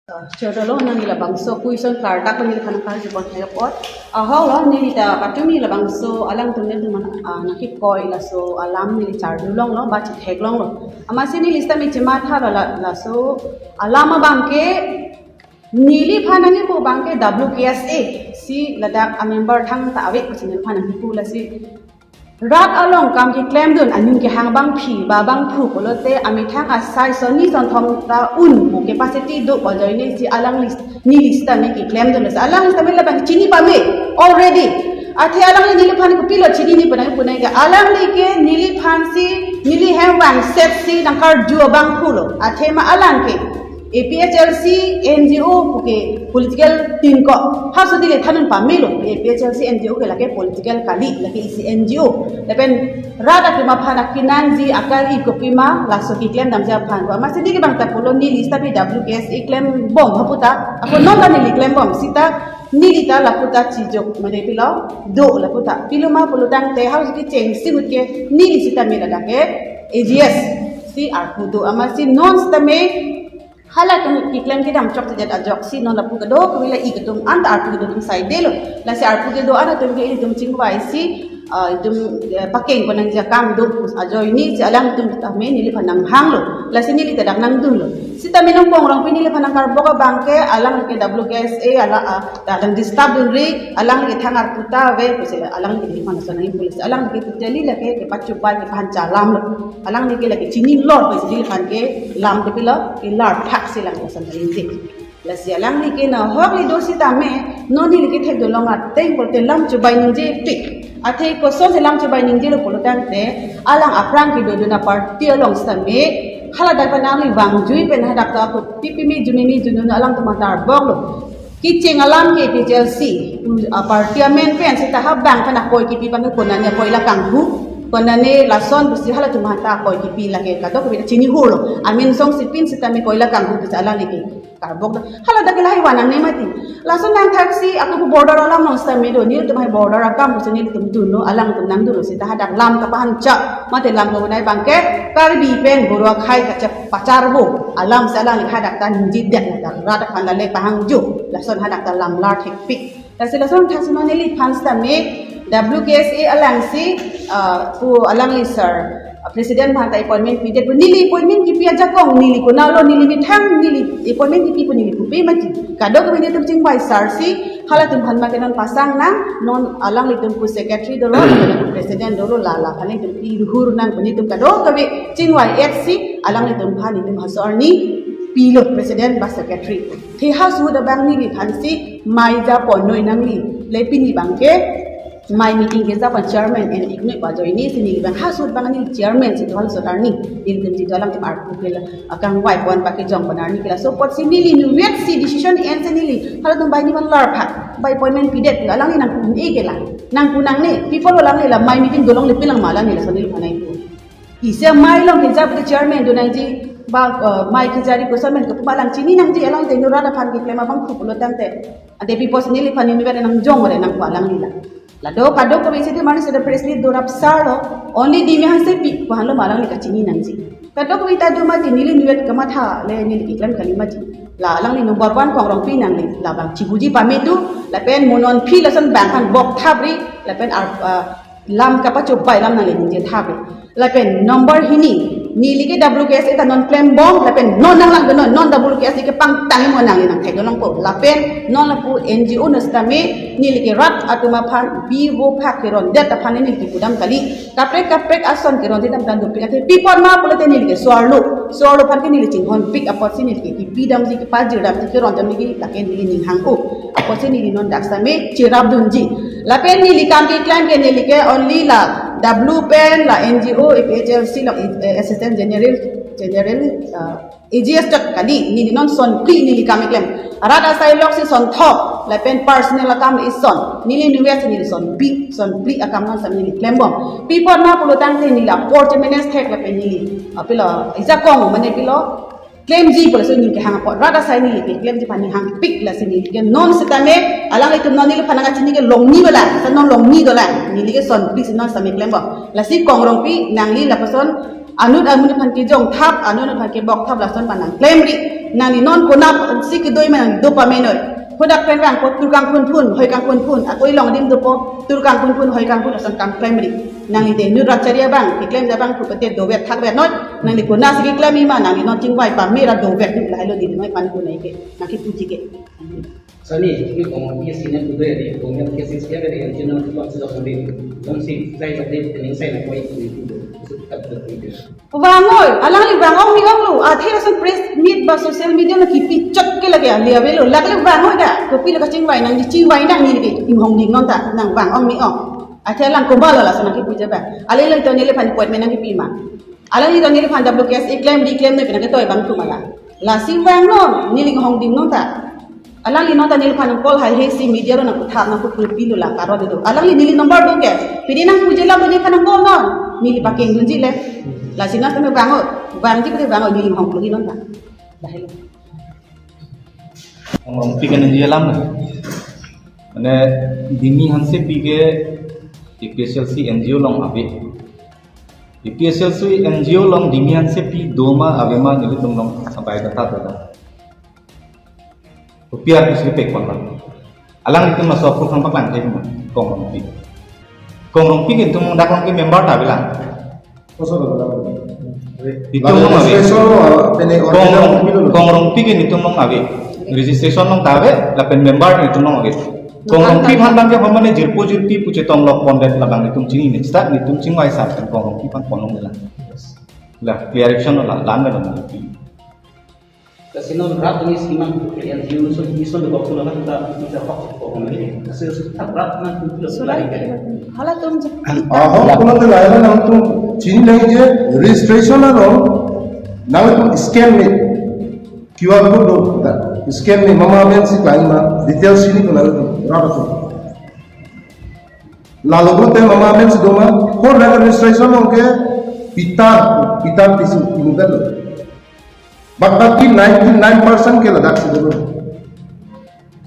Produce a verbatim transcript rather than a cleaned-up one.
Chotolo nangli labangso question kardak neli aphan karju pon hai apot. Ahok lo neli ta patumi labangso alangtum nelitum aphan, ah, nangkikoi laso alam neli charju longlo ba chethek longlo. Amatsi neli sitame chematha lo la, laso alam abangke neliphan nangkipu abangke W K S A si ladak a member thangta ave pusi neliphan nangkipu lasi. Rat along kam keklemdun aning kehang abangpi ba abangphu pulote amethang asai sonni sonthom ta un pu capacity do ba ajoine si alangli, neli sitame keklemdun lasi alangli sitame labang chini pame already. Athe alangli neliphan kopilo chinine pu nangkipu nangke, alangli ke neliphan si neli hem vangset si nangkarju abangphu lo. Athema alang ke A P H L C N G O puke political tingkok. Halaso neli thandun pamelo, A P H L C N G O ke lake political kali, lake isi N G O. Lapen rat atum aphan akinangji akari kopima laso keklem damji aphan. Amatsi neli abang ta pulo neli sitame W K S A klembom hapu ta. Ako non ta neli klembom sita neli ta lapu ta chijok mane pilo do lapu ta. Pilo ma pulo tangte halaso kecheng sihut ke neli sitame ladak ke A G S si arpu do amatsi non sitame halatum keklem kedam chokchedet ajoksi non lapu kedo kevela ik atum anta arpu kedo atum saidelo. Lasi arpu kedo an atum ke itum chingvai si, ah, itum, eh, pakeng konangji akam do pus ajoine si alangtum tame neliphan nanghanglo. Lasi neli ta dak nangdunlo. Sitame non Kong Rongpi neliphan nangkarbok abangke alang ke W K S A ala, ah, ta dang disturb dunri, alang ke thang arpu ta ave pusi alang ke neliphan nasa nangkipu lasi alang ke totally lake kepachupai kepahancha alam lo. Alangli ke lake chinilo pusi neliphan ke lam ke pilo ke lar phak si lang koson rinti. Lasi alangli ke nahokli do sitame non neli kethekdun long ateng pulote lam chubai ningje tik. Athe kosonsi lam chubai ningjelo pulo tangte alang aphrang kedodun aparty along sitame haladak pen nangli vangjui pen hadak ta ako pipime jumimi junun alangtum aphan ta arboklo. Kecheng alam ke A P H L C, uh, aparty amen pen sita habang pen akoi kipi abang konane akoi la kanghu, konane lason pusi halatum aphan ta akoi kipi lake kadokave ta chinihurlo. Amen song sipin sitame akoi la kanghu pusi alangli ke karbok do. Haladak ke lahai vanang ne mati. Lason nangthaksi ako border alam nang sitame do, nelitum hai border akam pusi nelitum dunlo, alangtum nangdunlo sita hadak lam kapahancha, mate lam kevang abangke Karbi pen Boro akhai kachepacharvo alam si alangli hadak ta ningjedet ladak rat aphan lale pahangjo. Lason hadak ta lam lar thekpik. Lasi lason thaksi non neliphan sitame W K S A alangsi, ah, pu alangli sir, ah, president aphan ta appointment pidet pu neli appointment kipi ajakong neli konatlo neli methang neli appointment kipi pu neli pupe mati. Kadokave netum chingvai sir si halatum aphan ma ke non pasang nang, non alanglitum pu secretary dolo, president dolo, la la aphan netum pi ruhur nang pu netum kadokave chingvai-et si alanglitum aphan netum haso arni pilo president ba secretary. Athe halaso ahut abang neliphan si mei ja ponnoi nangli. Le pini abangke mei meeting keja pen chairman en-iknoi ba ajoine si neli abang halaso ahut abang neli chairman si do halaso arni. Nelitum si do alangtum arpu ke la akangvai pon pakejong pon arni ke laso apotsi neli inutvet si decision en si neli halatum bai nephan lar phak bai appointment pidet alangli nangpu-un-e ke la. Nangpu nangne, people alangli la mei meeting dolongle pi lang ma alangli lason neliphan nangpu. Isi mei along keja pu chairman do nangji, ba, eh, mei kejari koson men kepu ba alang chini nangji, alangli te inut rat aphan keklem abangphu pulo tangte. Ante people si neliphan inutvet nangjong re nangpu alangli la. Lado kadokave isi de mani seta press meet do rap sar lo, only Dimi Hansepi pu hanlo ma alangli kachini nangji. Kadokave ta do mati neli inutvet kamatha le neli keklem kali mati. La alangli number one Kong Rongpi nangli, labang chibuji pame tu, lapen mo non aphi lason bang aphan bok thapri, lapen ar, ah, lam kapachobai alam nangli ningje thapri. Lapen number hini, neli ke W K S A ta non klembom, lapen non nanglang non, non W K S A ke pangtang mo nangli nangthek longpo. Lapen non lapu N G O nang sitame, neli ke rat atum aphan bi vo phak kerondet aphan neli kepudam kali. Kaprek kaprek ason kerondet dam dan dopik athe pi apot ma pulote neli ke so-arlo. So-arlo aphan ke neli chinghonpik apotsi neli ke kipi damji kepajir damji keron damji ke lake neli ning hang-o. Apotsi neli non dak sitame cherapdunji. Lapen neli kam keklem ke neli ke only la W pen la N G O, A P H L C la, eh, Assistant General, General, eh, A G S chot kali, neli non son phli neli kam keklem. Rat asai lok si son thom, lapen personal akam ison. Neli inutvet si neli son phli, son phli akam non sitame neli klembom. Pi apot ma pulo tangte neli apor che manage thek lapen neli, ah, pilo, ijakong mane pilo, klemji pulo laso ning kehang apot. Rat asai neli ke klemji aphan ning hangpik lasi neli ke non sitame, alanglitum non neliphan nangkachini ke longni bala, sa non longni dolang. Neli ke son phli si non sitame klembom. Lasi Kong Rongpi nangli lapuson anut amun aphan kejong thap, anut aphan kebok thap lason ma nangklemri. Nangli non konatsi kedo ma nangli do pamenoi. Hadak pen vangpo tur kangphun phun, hoi kangphun phun. Ako ilong adim dopo tur kangphun phun, hoi kangphun ason kam primary. Nangli te nut rat chari abang, keklem abang, pupete dovet thakvet noi. Nangli konatsi keklem ma, nangli non chingvai pame ra dovet noi, lahelo di noi pan konai ke. Nangkepuji ke. Sani, ini kong P S C nya kudo ya, di kong P S C siya dari yang cina tuan sudah sambil. Kong si, saya jadi pening saya nak koi itu itu. Itu tetap betul. Vangoi, alangli vang-ong me-onglo, athe lason press meet ba social media nangkepi chot ke lake ali avelo, lake vangoi da, kopi la kachingvai nang, chingvai nang neli ke, inghongding non ta, nang vang-ong me-ong. Athe alang komatlo lason nangkepuji ba. Alangli to neliphan appointment nangkepi ma. Alangli to neliphan W K S A klem di klem ne pinang ketoi abang atum ala. Lasi vang non, neli inghongding non ta. Alangli non ta neliphan nang call hai he si media lo nangputhap nangputhap pilo la karo do. Alangli neli number do ke. Pini nangpuji la neliphan nang call non. Neli pakeng dunji le. Lasi non kami vangoi. Vangji pute vangoi neli inghongding non ta. Dahil. Ong pi kan N G O alam na. Mane Dimi Hansepi ke A P H L C N G O along ave. A P H L C N G O along Dimi Hansepi do ma ave ma nelitum along sampai kata do da. Kopi apotsi pekpon ma. Alanglitum masuk program paklang ke ma. Kong Rongpi. Kong Rongpi ke itum dak along ke member ta bilang. Koso lo bilang. Itum along ave. Registration lo, pene Kong original Rong, pemilu lo. Kong Rongpi ke itum along ave. Registration along ta ave, lapen member itum along ave. Kong Rongpi aphan abang ke pamane jirpo jirpi pu chetong lok pondet labang itum chinine. Start itum chingvai sa pen Kong Rongpi aphan ponlong bilang. La clarification lo la, lan la. Kasi non rat ini simang N G O so, ison de bokso na ta bisa hok ko kami. Kasi so ta rat na tu tu Surat lagi kan. Halatum je. Ahok pulote lahelo nangtum chini nangji registration along nangtum scan me Q R code do ta scan me mama amen si klemma details chini ko nangtum rat atum. Lalo pulote mama amen si do ma ko registration along ke Peter Peter Tisso imu kan lo. But baki ninety nine percent ke ladak si do.